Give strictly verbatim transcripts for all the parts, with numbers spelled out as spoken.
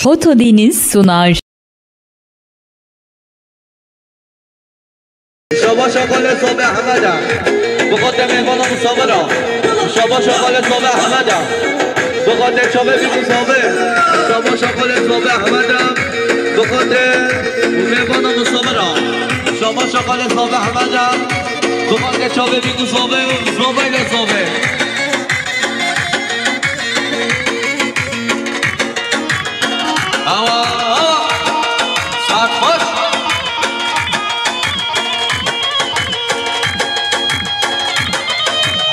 Foto Deniz sunar. Şaba şakalê sobe Hemeda. Bi xatirê mêvana misafira. Şaba şakalê sobe Hemeda. Bi xatirê çavê bî misafir. Şaba şakalê sobe Hemeda. Bi xatirê mêvana misafira. Şaba şakalê sobe Hemeda. Bi xatirê çavê bî misafir. Sobe ile sobe. Awa, awa. Saat baş.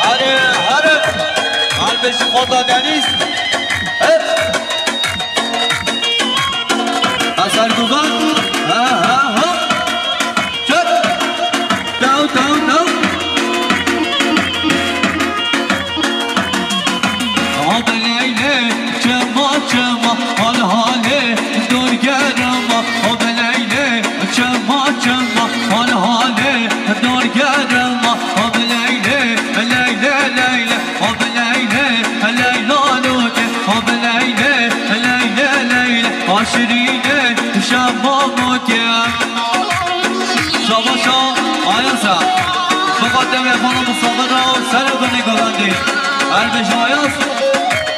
Hadi, hadi. Kalbe şu koda deniz. Evet. Hasan Güven. Ha, ha, ha. Çök. Taw, taw, taw. Abi Leyle, çema, çema, hal hale, dur germa. Abi Leyle, çema, çema, hal hale, dur germa. Abi Leyle, Leyle, Leyle, abi Leyle, Leyla Nûke, abi Leyle, Leyle, Leyle, aşirîne, şema Nûke. Şabaşa, Ayasa. Fakat deme bana musafir o, sen o beni güvendi. Erbeş Ayas.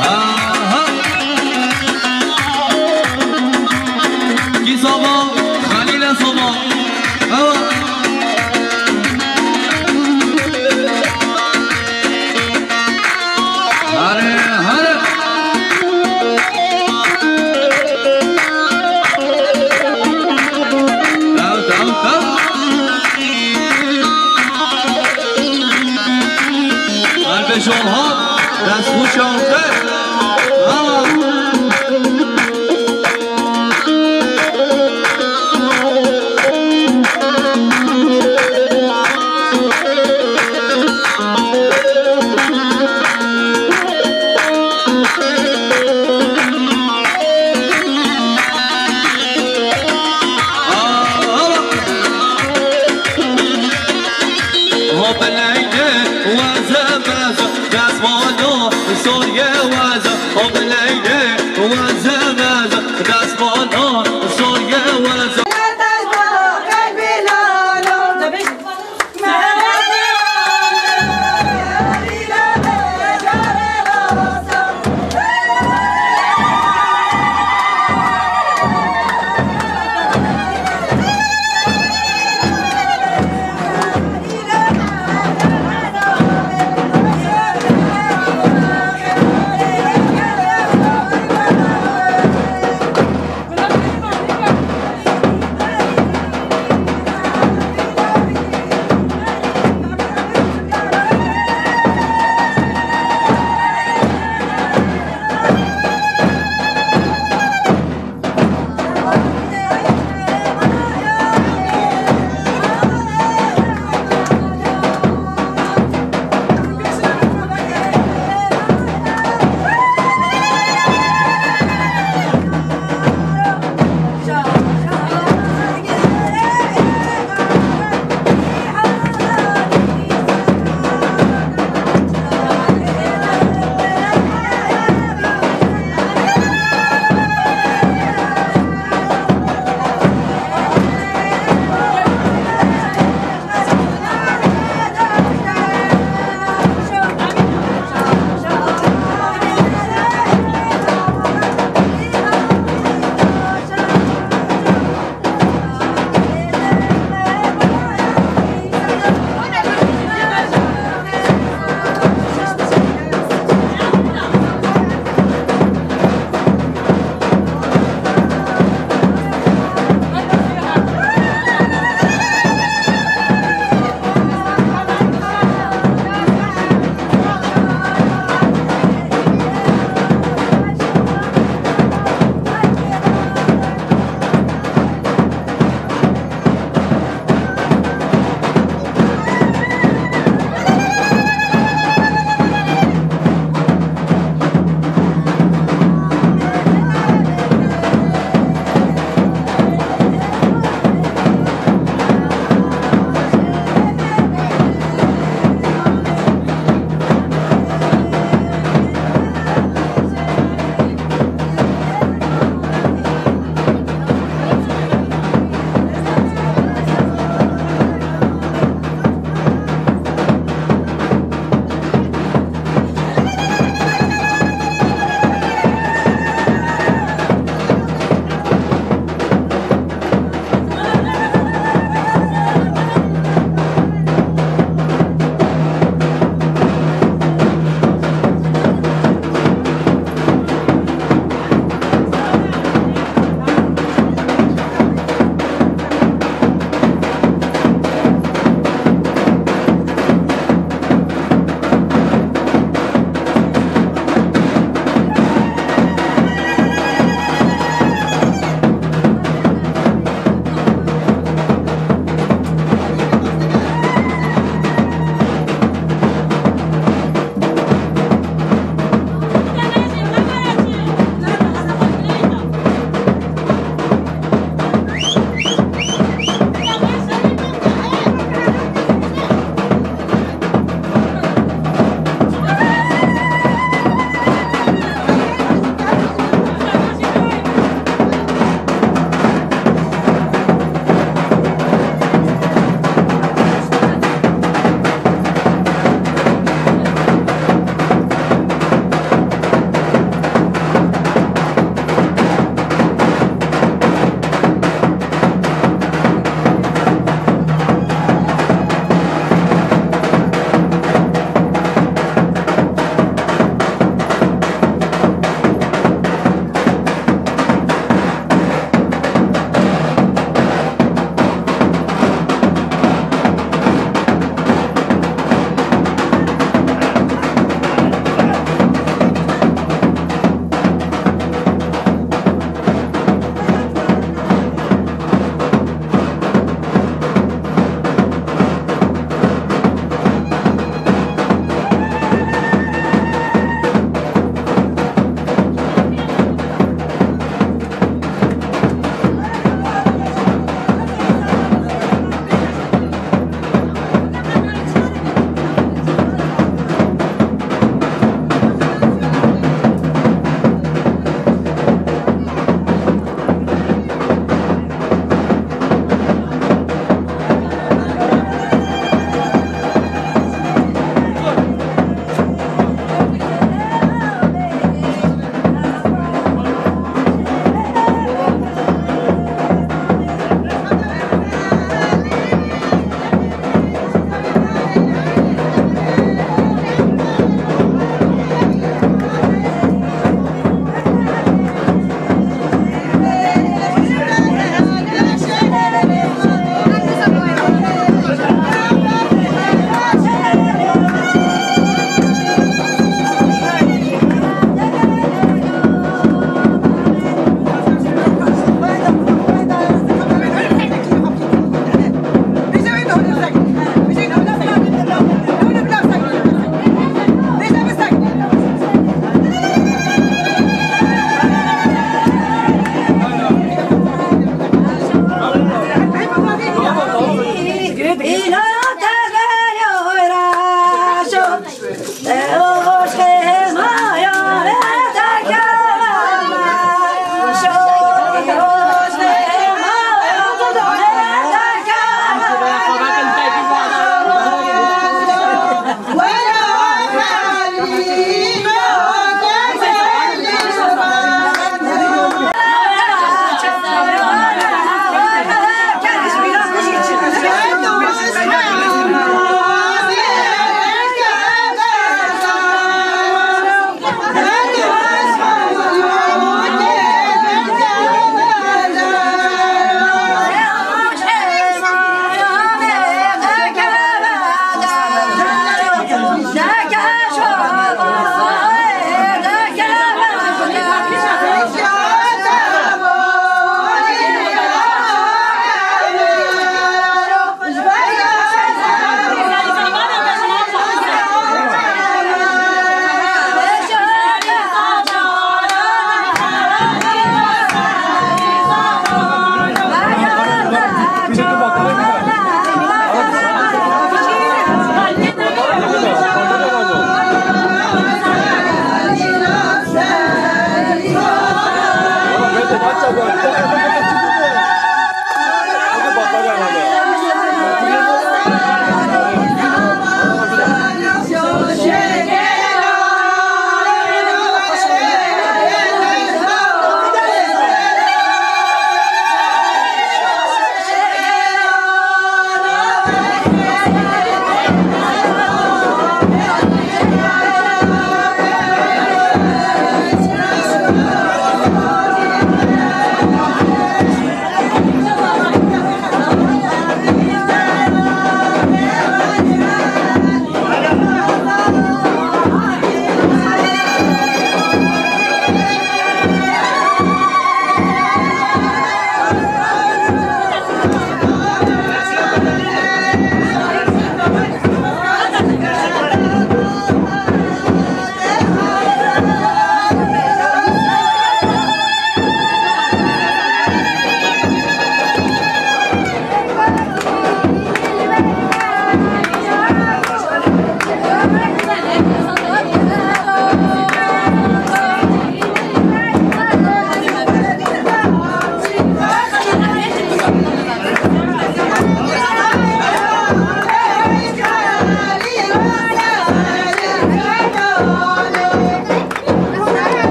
Aha. Ki sabah, Halil'e sabah. Evet. Hare, hare. Taw, taw, taw. Erbeş Orhan, dest xweş e. Ha.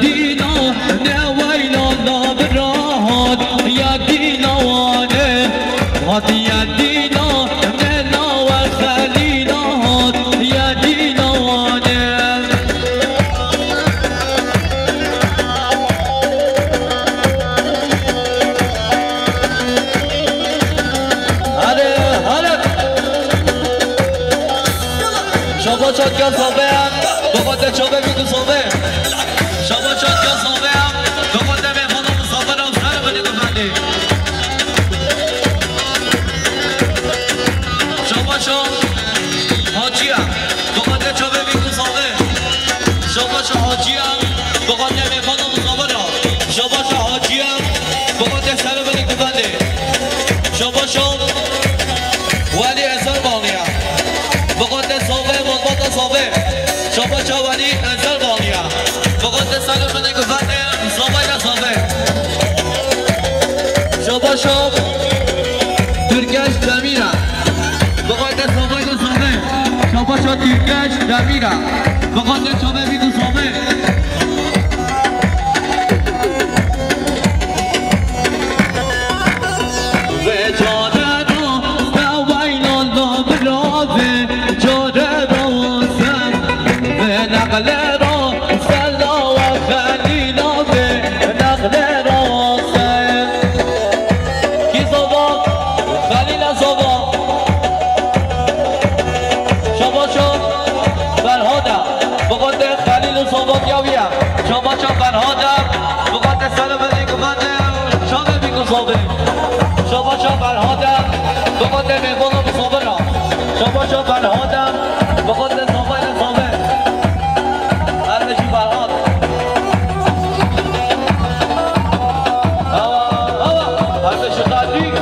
Dîna ne weyla navrahat ya dîna wane, hat ya dîna ne nawe xelîla hat ya dîna wane. Hadi, hadi. Şaba çat gel sabe. Baba te çabe bî ku sabe. Şaba çat gel sabe. Baba te meyxana misafiran ser bini ku bende. Şaba çat Hacıya. Baba te çabe bî ku sabe. Şaba çat Hacıya. Baba te meyxana misafiran. Şaba çat Hacıya. Baba te ser bini ku bende. Şaba çat Welî Ezer Baliya. Biqate save, malbata save. Şaba çav Welî Ezer Baliya. Biqate save bine guvate, save ya save. Şaba çav Türkeş Demira. Biqate save ya save. Şaba çav Türkeş Demira. Biqate çave bî ku save. Vê care ra steweyna navira vê care ra se, vê neqle ra sela we Xelîla vê neqle ra se. Kî zava? Xelîla zava. Şabaşo Ferhada. Biqate Xelîl û Sabat ya wî ye. Şabaşo Ferhada. Biqate Selim Elî Guvende. Şabe bî ku Sabe. Şabaşo Ferhada. Biqate Mêvana bi Sabe ra. Şabaşo Ferhada. Biqate Sabe ile Sabe. Her ne jî Ferhad. Awa, awa. Her ne jî Xelîl.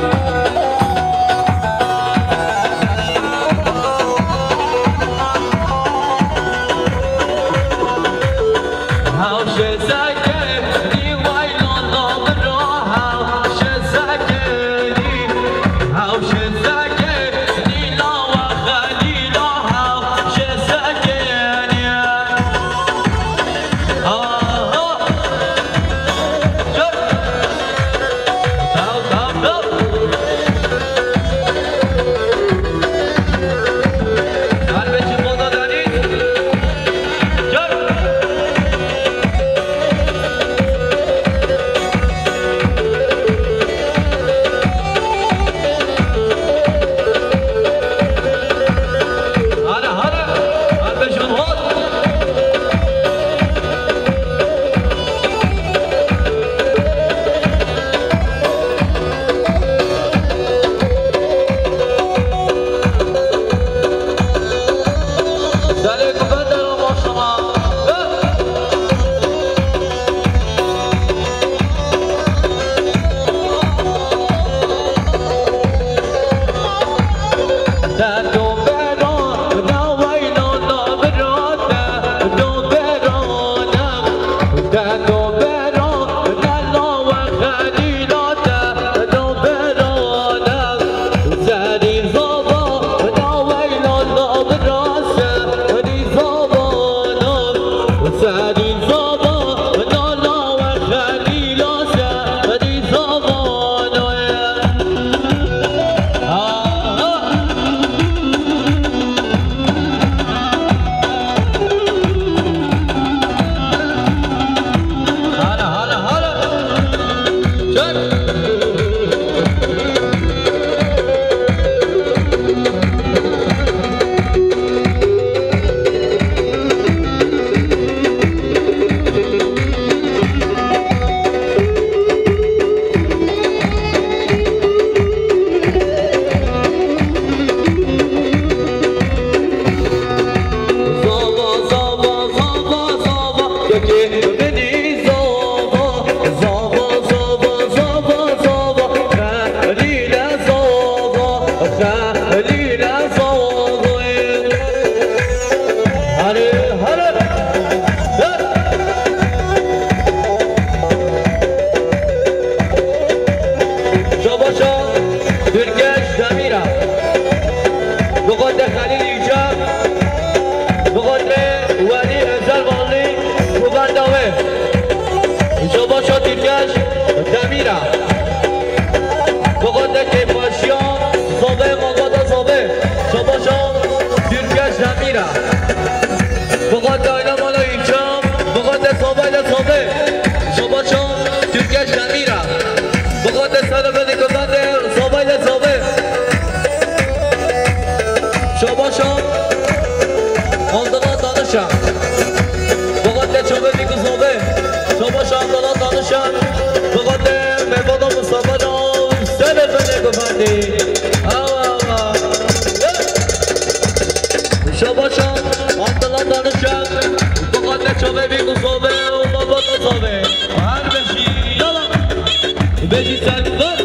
Bêjî ser ber.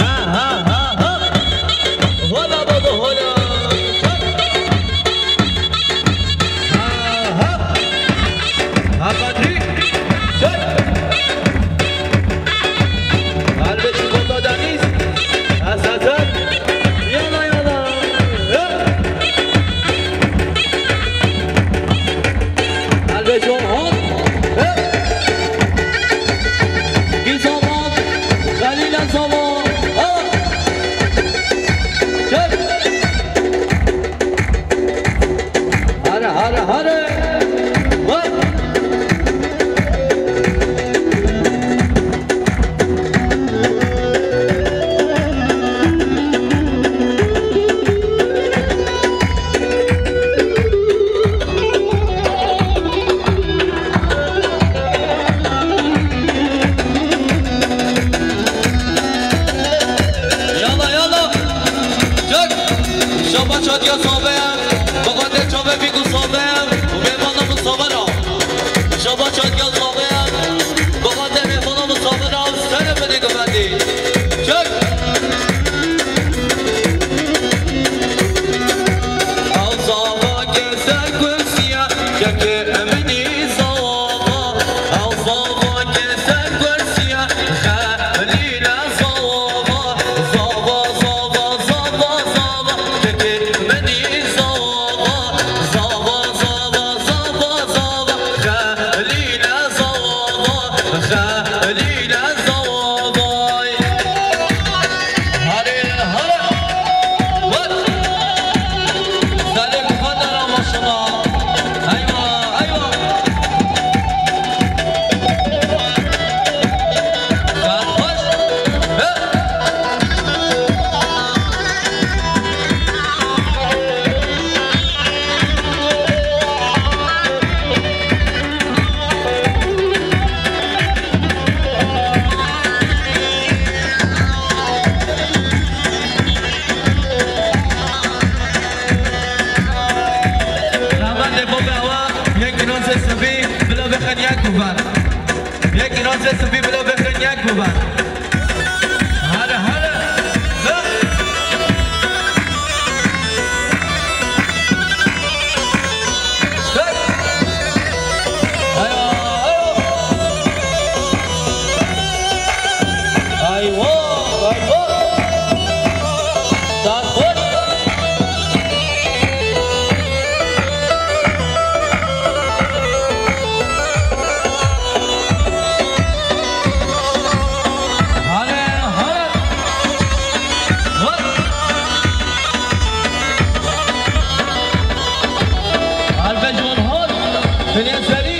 Ha, ha, ha, ha. Hola baba, hola. Ha, ha. Ha, Kadrî. Çek. Al bêjî Kota Deniz. Ha, Sezer. Yala, yala. Hey. Al bêjî Orhan. Hey. Gîzama, Xelîla Zama, ha! Çek! Hare, hare, hare! Bak! Yala, yala. Çek. Şaba çatiya sabe. Baba de çabe fiku sabe. Ve bana bu sabara. Şaba çatiya sabe. Baba de ve bana bu sabara. Sene beni güvendi. Çek. Ew zava ke ser kursiya, kekê min î zava. Ew zava ke ser kursiya, Xelîle zava. Zava, zava, zava, zava, kekê min î zava. Zava, zava, zava, zava, Xelîle zava. Xelîle zava. Hare, hare. What? Salih Fadara, maşallah. Eyvah, eyvah. Sarhoş. He. Rahmetli Baba Awa, yek kirazê sivî, bila bixin yek guvan. Yek kirazê sivî, bila bixin yek guvan. Hadi, hadi. Hı. Aywa, aywa. Sarhoş. Hale, hale. Hop. Albe John Hall. Filiz Ferî.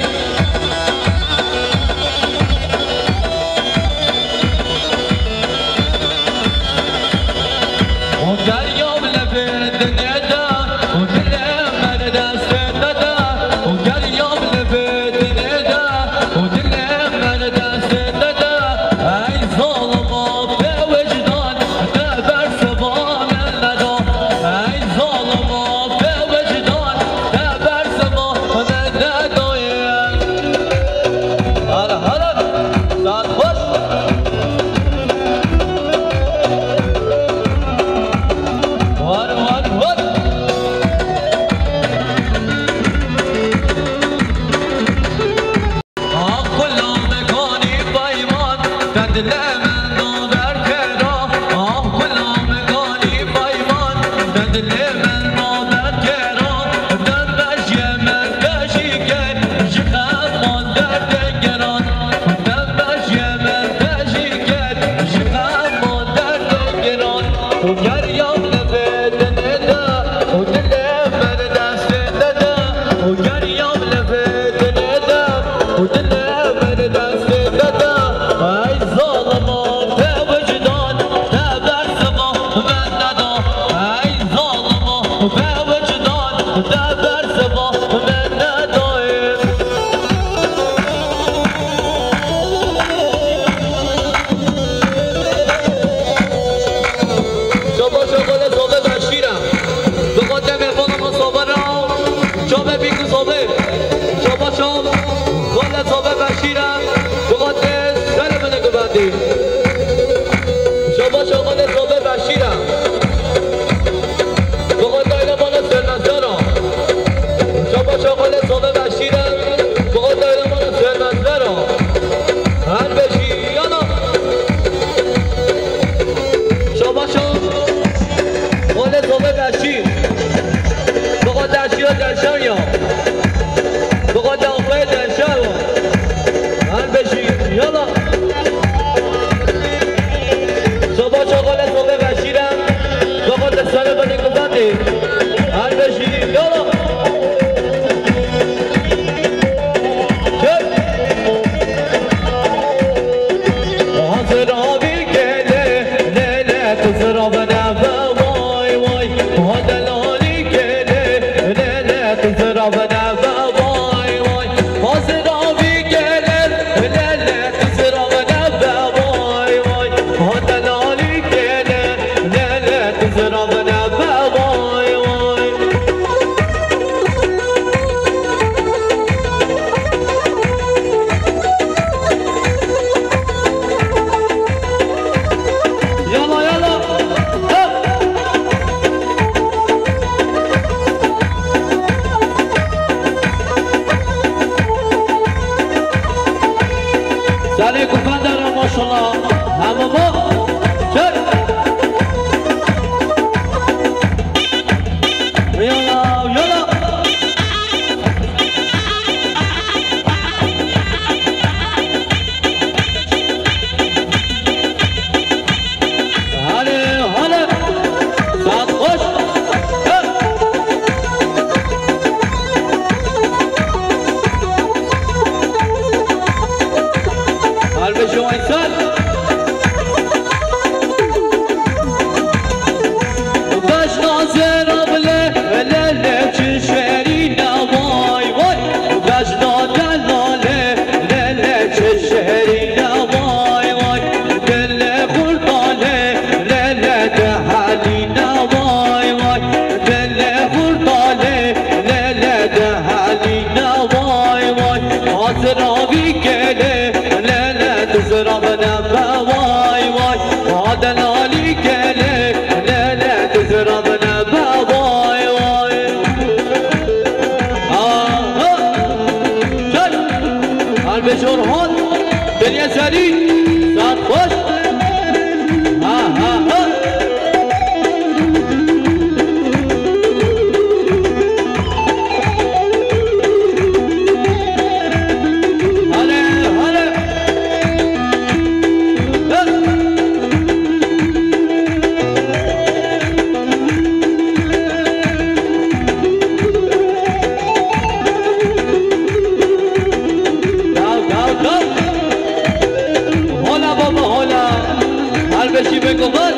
Şî beko bas.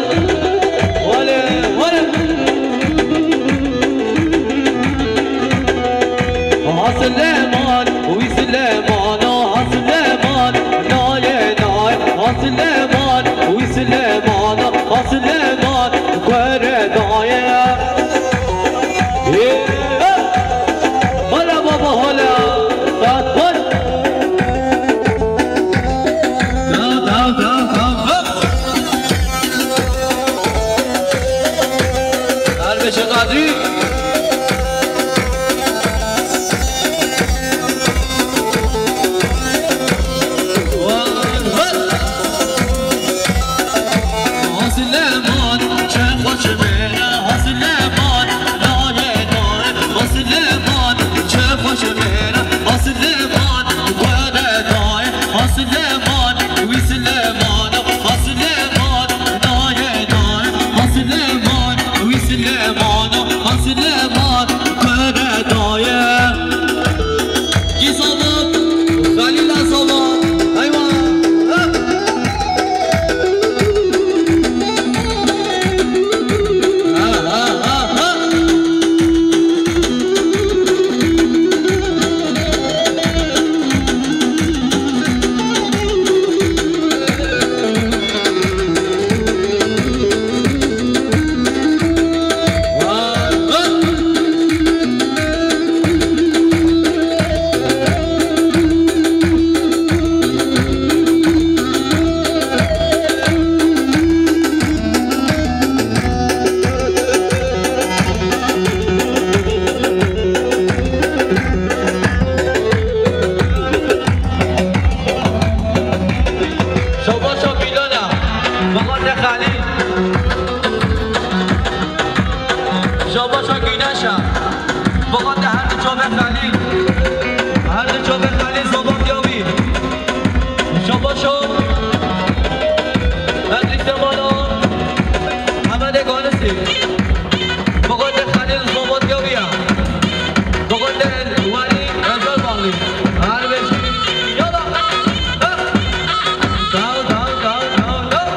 Wale, wale. Ha Silêman, wî Silêmana, ha Silêman, nayê, nayê, ha Silêman, wî Silêmana, ha Silêman, ku re dayê. Ê, ê. Hala baba, hala. Saet xweş. Daw, daw, daw, daw, hop. Her beşe Kadrî. Wan, hop. Hasleman, çe xweş mêre, Hasleman, nayê, nayê, Hasleman, çe xweş mêre, Hasleman, were dayê, Hasleman, wî Silêmana, Hasleman, nayê, nayê, Hasleman, wî Silêmana, Hasleman, were dayê. Kî sabab? Xalîla sabab. Eywa. Ha. Ha, ha, ha, ha. Şabaşa Gülana, Bahattin Halil. Şabaşa Güneşe. Bahattin her du çavê Halil. Her du çavê Halil zabat ya wî. Şabaşa. Endrîk Temala. Hemedê Ganisi. Bahattin Halil zabat ya wî ya. Bahattin Wali Ecelbanlı. Her beşi. Yala. Ha. Daw, daw, daw, daw, daw.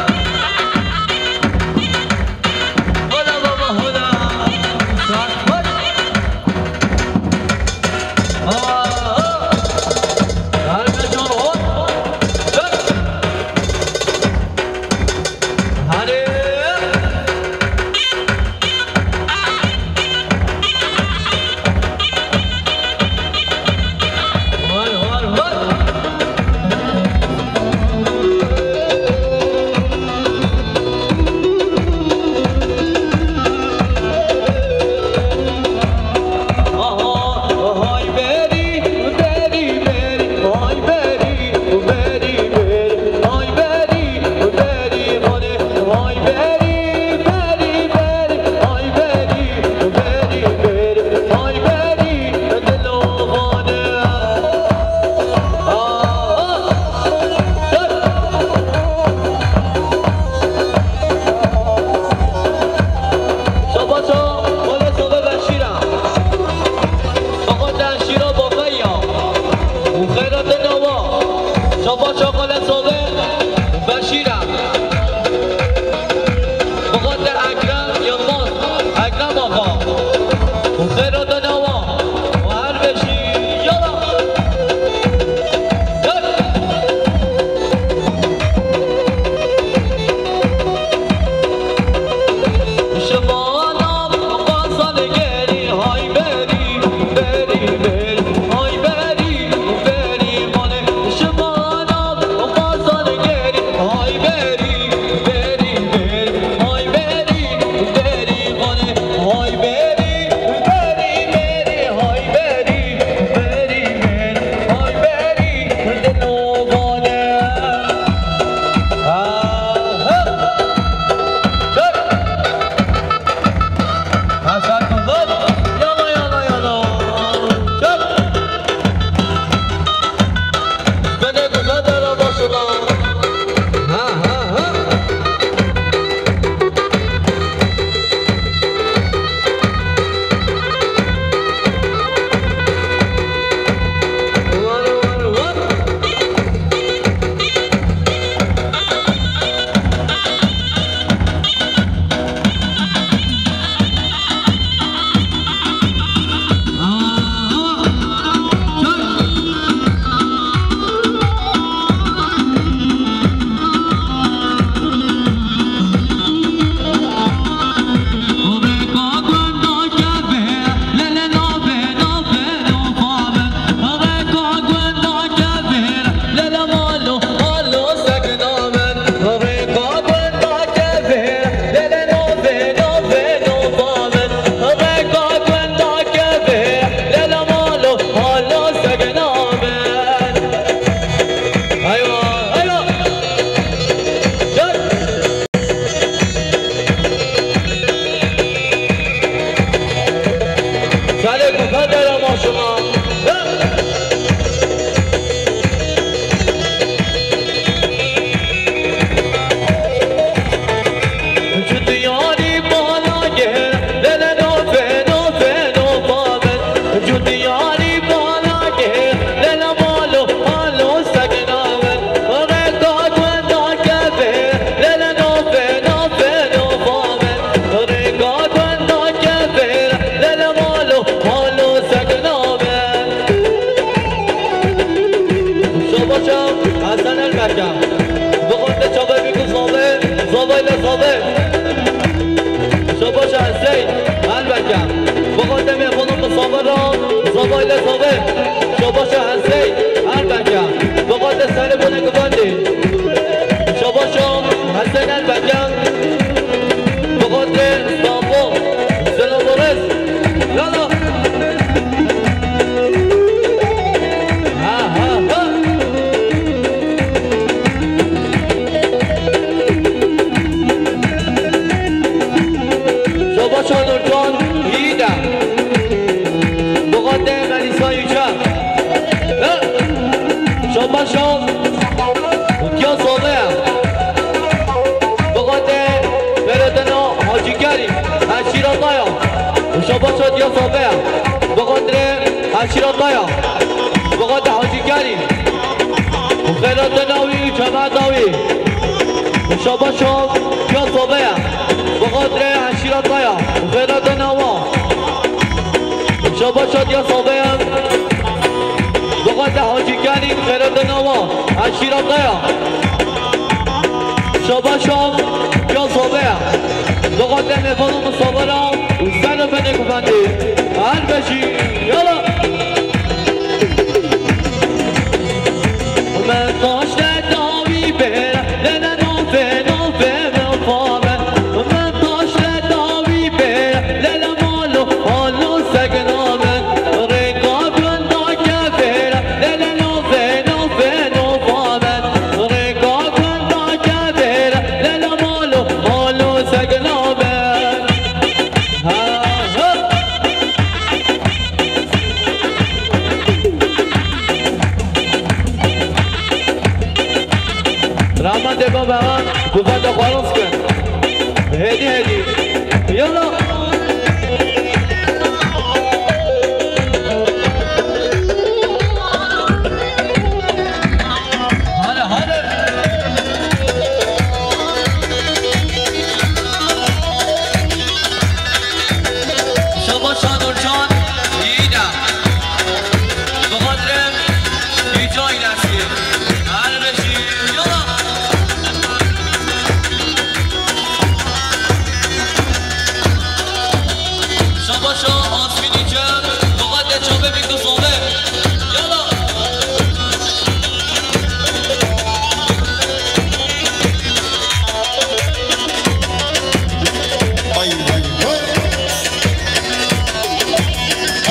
Senel Bekan, bi xatirê Stanbol, Selo Boris, yala. Ha, ha, ha. Şabaşa Nurcan, iyi de. Bi xatirê Melîsa Yücel. He? Şabaşa Diya Saveya. Bi xatirê Beredena Hacî Kerîm, Eşîra Daya. Şabaşa Diya Saveya. Bi xatirê Eşîra Daya. Bi xatirê Hacî Kerîm. Xêra dena wî û cemaeta wî. Şabaşa Diya Saveya. Bi xatirê Eşîra Daya. Xêra dena wa. Şabaşa Diya Saveya. Bi xatirê Hacî Kerîm, xêra dena wa. Eşîra Daya. Şabaşa Diya Saveya. Bi xatirê mêvanê min Savera û ser û binê kufendê. Her beşî. Yala. Min taşte dawî bêre, lele navê, navê min Fabe. Min taşte dawî bêre, lele malo, malo segna min. Rêka gunda kevêre, lele navê, navê nova min. Rêka gunda kevêre, lele malo, malo segna min. Ha, ha. Rahmetê baba, ha, guveta xwarin dikin. Hêdî, hêdî. Yala. Hale, hale. Şabaş Nurcan, iyi de. Bi xatirê Yüce Ailesi. Her beşi, yala. Şabaşa Asmîn Yücel, bi xatirê çavê Bîk û Zolê. Yala. Vay, vay, vay.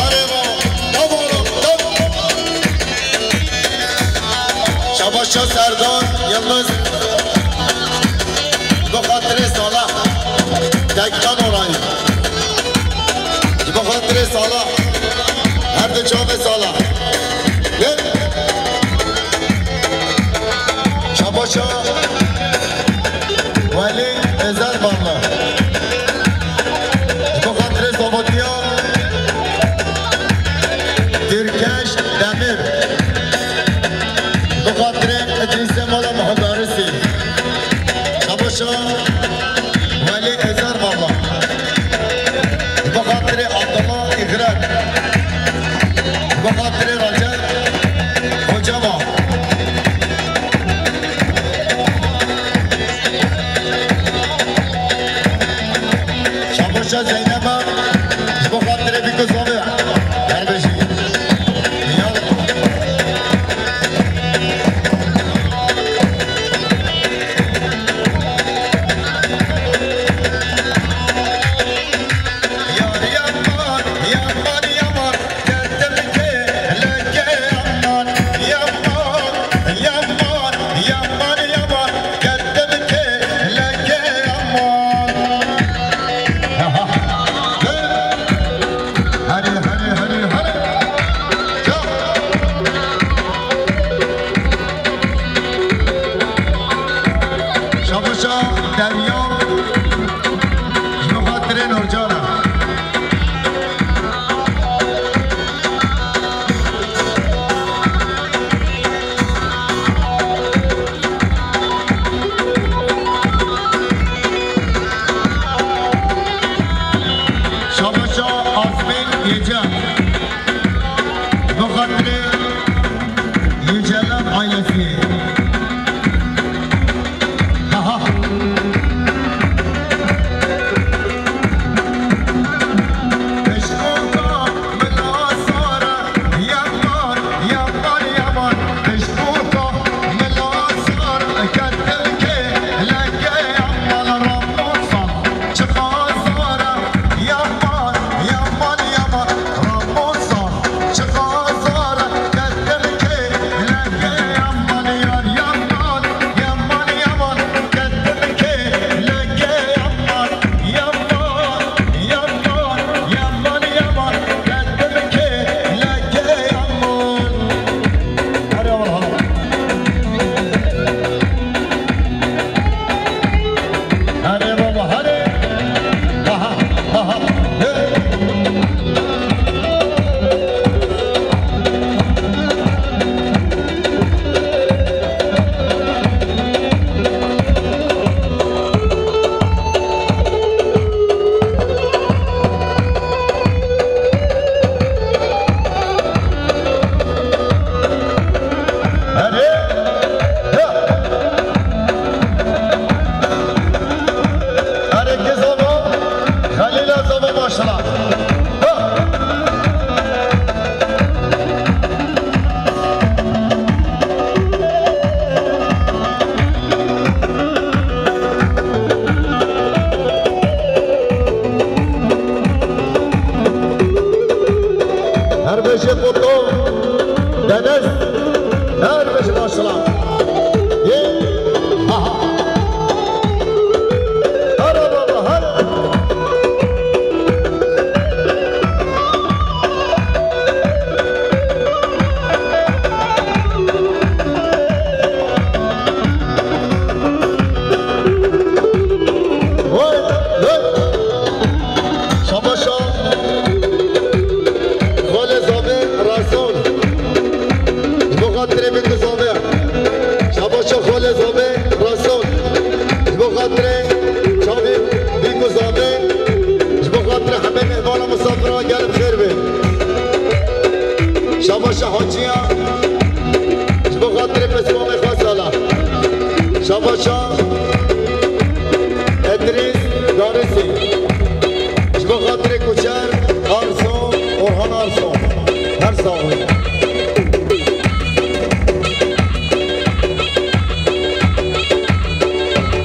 Areva, tamam, tamam. Şabaşa Serdar Yılmaz. Bi xatirê Salah. Tekkan orayı. Ji bo xatirê Salah, her du çavê Salah. Lê Şabaşa Welî Ezer Barlı. Ji bo xatirê Zavodiya Tirkeş Demir. Ji bo xatirê Edrîsê Mala Muhdarisî. Şabaşa Welî Ezer Barlı. Ji bo xatirê Abdullah Îxret. Ji bo xatirê Recep Hocama. Şabaşa Zeyneba. Ji bo xatirê Bîk û Zovê. Her bijî. Ya. Hadi, hadi, hadi, hadi. Çal. Şabaşa Derya, ji bo xatirê Nurcana. Şabaşa Asmîn Yecem. Bi xatirê Yücelan ailesi. Aha. Çavê Bîk û Zavê, ji bo xatirê hemê mêvana misafira gelê bi xêr bê. Şabaşa Haciya, ji bo xatirê pêsmamê xwe sala. Şabaşa Edrîs Garisî, ji bo xatirê Kuçer Arso, Orhan Arso. Her sax olun.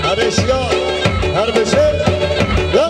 Her eşya, her beşe, ya.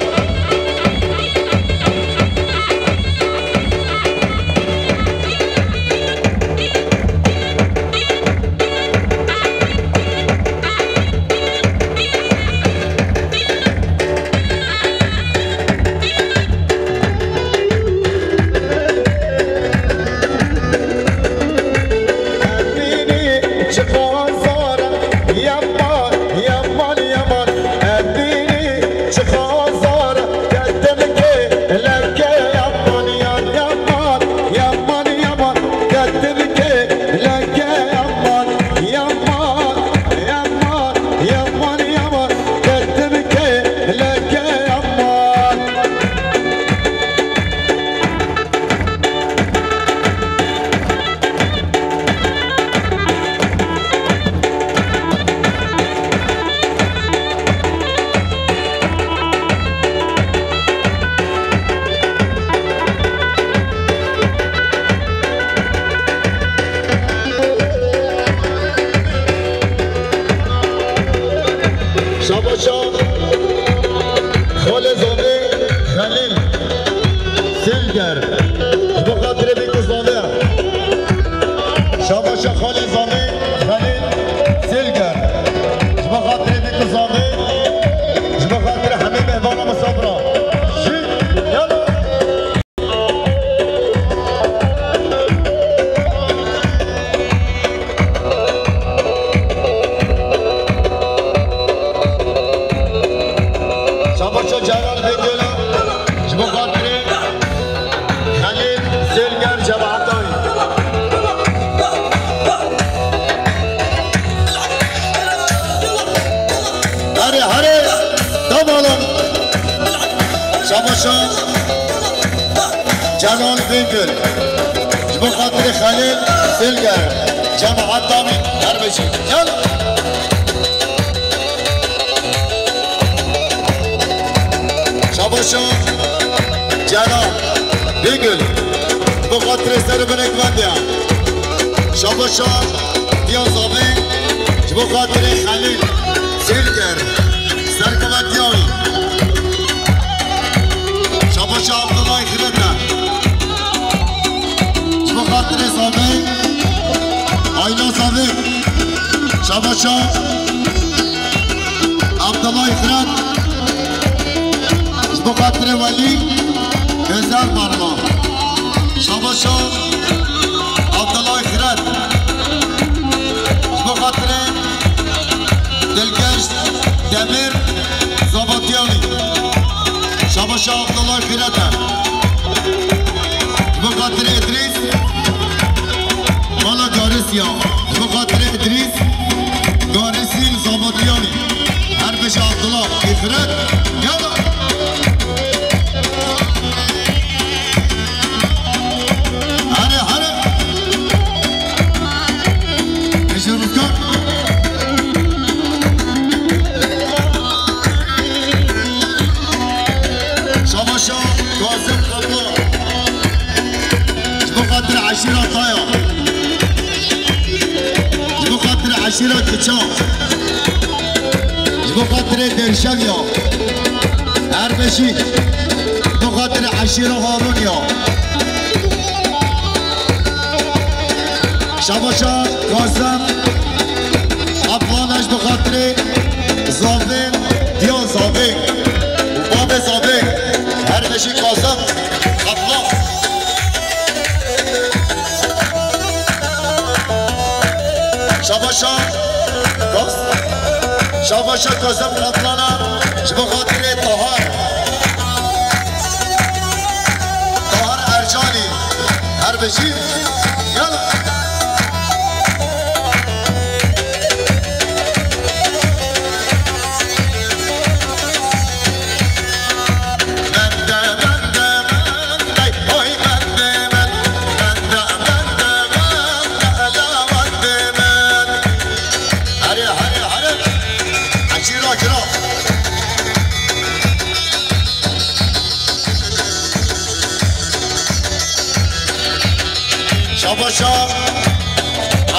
Şabaşa Xalê Zavê Xelîl Silger. Ji bo xatirê Bîk û Zavê. Şabaşa Xalê Zavê Xelîl Silger. Ji bo xatirê Bîk û Zavê. Ji bo xatirê hemî mêvana misafira. Şî, yala. Şabaşa Celal Bingöl, ji bo xatirê Xelîl Sêlger cemaetayî. Hare, hare, tamam. Şabaşa Celal Bingöl. Ji bo xatirê Xelîl Sêlger, cemaet tamî her bijî. Yala. Şabaşa Celal Bingöl. Ji bo xatirê ser û binekvendiya. Şabaşa Diya Zavê. Ji bo xatirê Xelîl Sêlger. Serkevetiya wî. Şabaşa Abdullah Xirete. Ji bo xatirê Zavê, Ayla Zavê. Şabaşa Abdullah Xiret. Ji bo xatirê Welî, Özel Barla. Şabaşa Abdullah Xiret. Ji bo xatirê Dilgeş Demir Zabatyanî. Şabaşa Abdullah Xirete. Ji bo xatirê Idrîs. Mala Garisya. Ji bo xatirê Idrîs Garisî Zabatyanî. Her beşe Abdullah Xiret. Yala. Hare, hare. Eşe Ruzgar. Şabaşa Kazım Kaplan. Ji bo xatir eşîra Taya. Ji bo xatir eşîra Kiça. Ji bo xatirê Derşeviya. Her beşî. Ji bo xatirê eşîra Harûniya. Şabaşa Kazım Kaplan, ji bo xatirê Zavên, diya Zavên û bavê Zavên. Her beşî Kazım Kaplan. Şabaşa Kaz-, Şabaşa Kazım Kaplana, ji bo xatirê Tahar. Tahar Ercanî. Her bijî. Yala. Şabaşa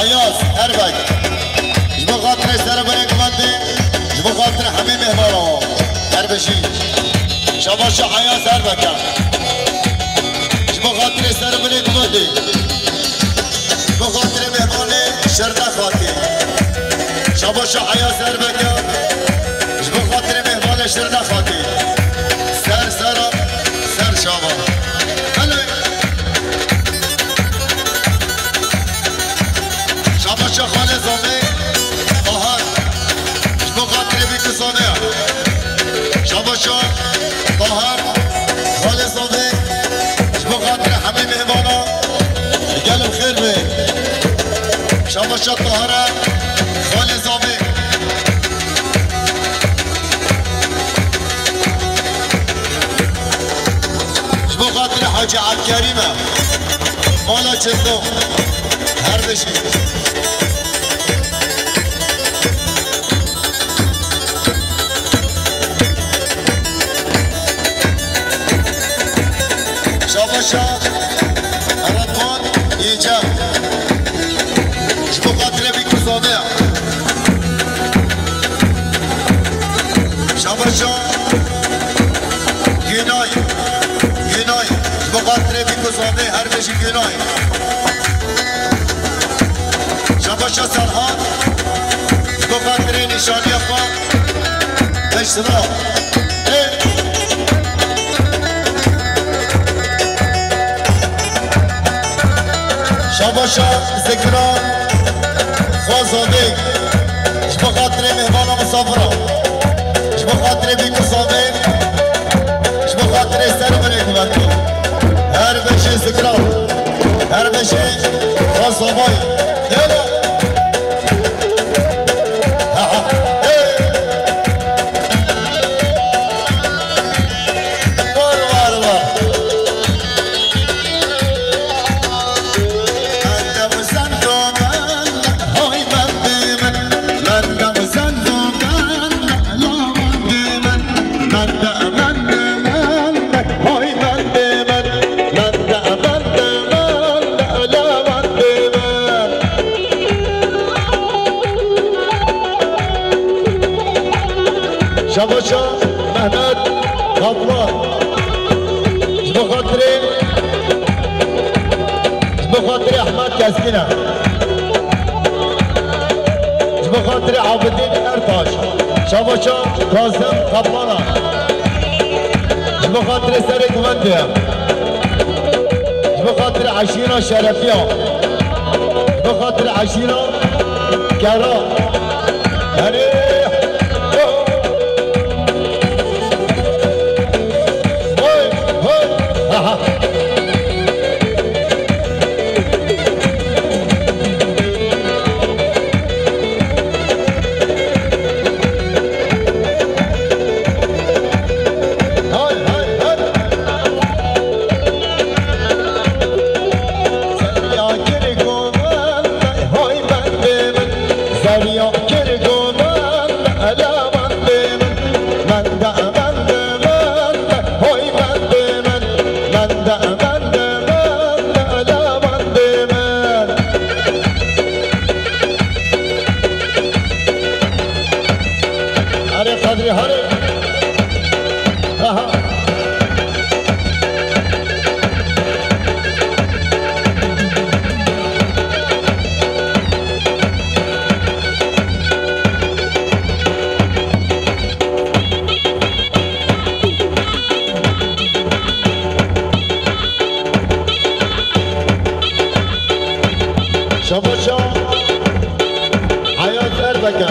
Eyaz Erbek. Ji bo xatirê serê binê guvendê, ji bo xatirê hemî mêhmana. Her bijî. Şabaşa Eyaz Erbek e. Ji bo xatirê serê binê guvendê. Ji bo xatirê mêhmanê Şirne Xatî. Şabaşa Eyaz Erbek e. Ji bo xatirê mêhmanê Şirne Xatî. Ser sera, ser şava. Belê. Şabaşa Xalê Zavê, Bahar. Ji bo xatirê vî ku Zavê. Şabaşa Bahar, Xalê Zavê. Ji bo xatirê hemî mêhmana. Gel bi xêr be. Şabaşa Bahara, Xalê Zavê. Ji bo xatirê Hacî Ebdkerîm e. Mala Çendo. Her bijî. Şabaşa Redwan Yêce. Ji bo xatirê vî ku Zavê. Şabaşa Günay. Günay. Ji bo xatirê vî ku Zavê, her bijî Günay. Şabaşa Serhan. Ji bo xatirê nîşaniya xwe. Beş sila. Ê. Şabaşa Zikra Xwazadê. Ji bo xatirê mêhmana misafira. Ji bo xatirê vî ku Zavê. Ji bo xatirê serê binê guvendê. Her bijî Zikra. Her bijî Xwazavay. Yala. Ha, ha. Hey. Var, var, var. Şabaşa Mehmet Kaplan. Ji bo xatirê, ji bo xatirê Ehmed Keskîn e. Ji bo xatirê Abidîn Ertaş. Şabaşa Kazim Kaplan e. Ji bo xatirê serê guvendê e. Ji bo xatirê eşîra Şerefiya. Ji bo xatirê eşîra Kera. Erê! Hoy, hoy! Aha! Hay, hay, hay! Zerya kir goman, hoy bendê min. Zerya kir goman, ela bendê min. Mende, mende, mende, hoy bendê min. Mende, mende, mende, ela bendê min. Erê Qedrî, herê. Aha. Şabaşa Heyat Erbeke.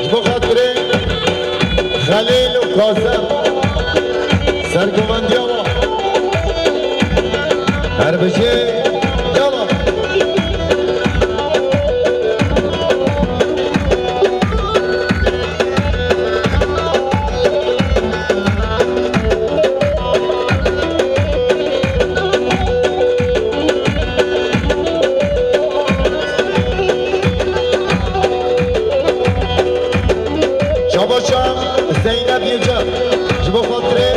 Ji bo xatirê Xelîl û Kazim. Serguvendiya we. Her bijî, yala. Şabaşa Zeynep Yêce, ji bo xatirê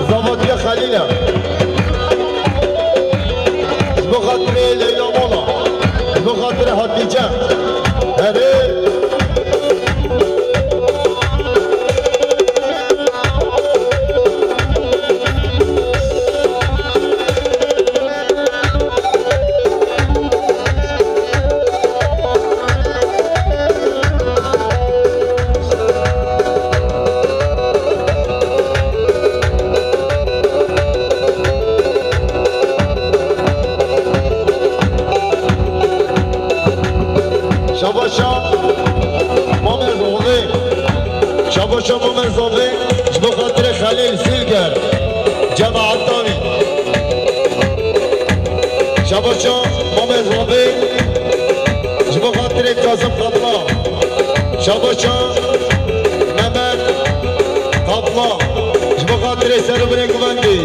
Zavatiya Xelîl e. Şabaşa Mamê Zavê, ji bo xatirê Xelîl Sîlger, cemaeta wî. Şabaşa Mamê Zavê, ji bo xatirê Kazim Qatla. Şabaşa Mehmet Qatla, ji bo xatirê ser û binê guvendî.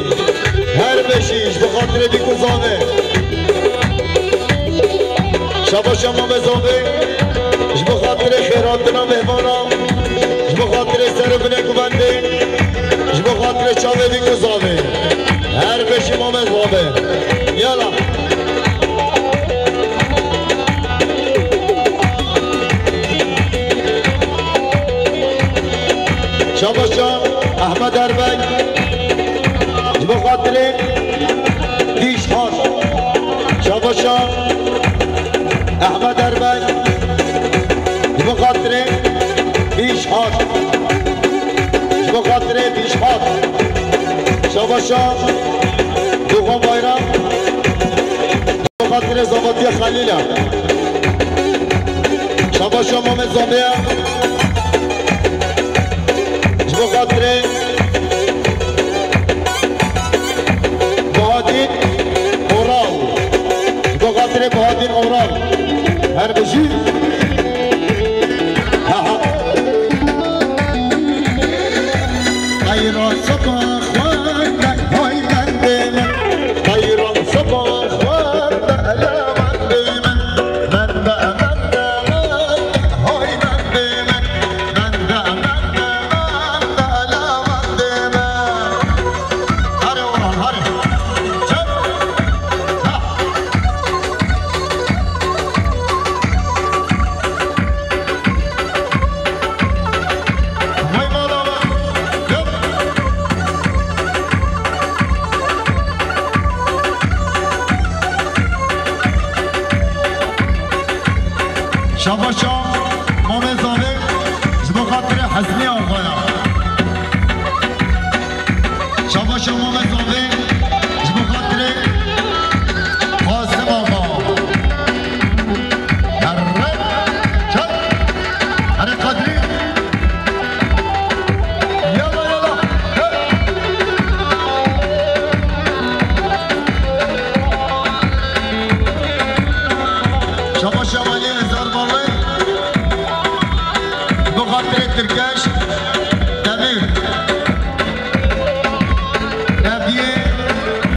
Her beşî, ji bo xatirê Bîk û Zavê. Şabaşa Mamê Zavê, ji bo xatirê xêrhatina mêvana, ji bo xatirê ser û binê guvendê, ji bo xatirê çavê Bîk û Zavê. Her beşî Mamê Zavê. Yala. Şabaşa Ehmed Erbek, ji bo xatirê Dîşhat. Şabaşa Ehmed Erbek, ji bo xatirê Dîşhat. Ji bo xatirê Dîşhat. Şabaşa Dûxan Bayram. Xatirê zavetiya Xelîl e. Şabaşa Mamê Zavê ye. Ji bo xatirê Bahadîn Oral. Ji bo xatirê Bahadîn Oral. Her bijî. Ha, ha. Xeyra seba xwe de, hay mendê min. Xeyra seba xwe de, ele mendê min. Mende, mende, mende, hay mendê min. Mende, mende, mende, ele mendê min. Hare oran, hare. Çek. Ha. Vay mala vay. Gel. Şabaşa Mamê Zavê, ji bo xatirê Hesnî Axaya. Şabaşa Mamê Zavê, ji bo xatirê Qasim Axa. Herre, çek. Herre Kadrî. Yala, yala. Hey. Şabaşa Malî Hezar Ballê. Ji bo xatirê Tirkeş.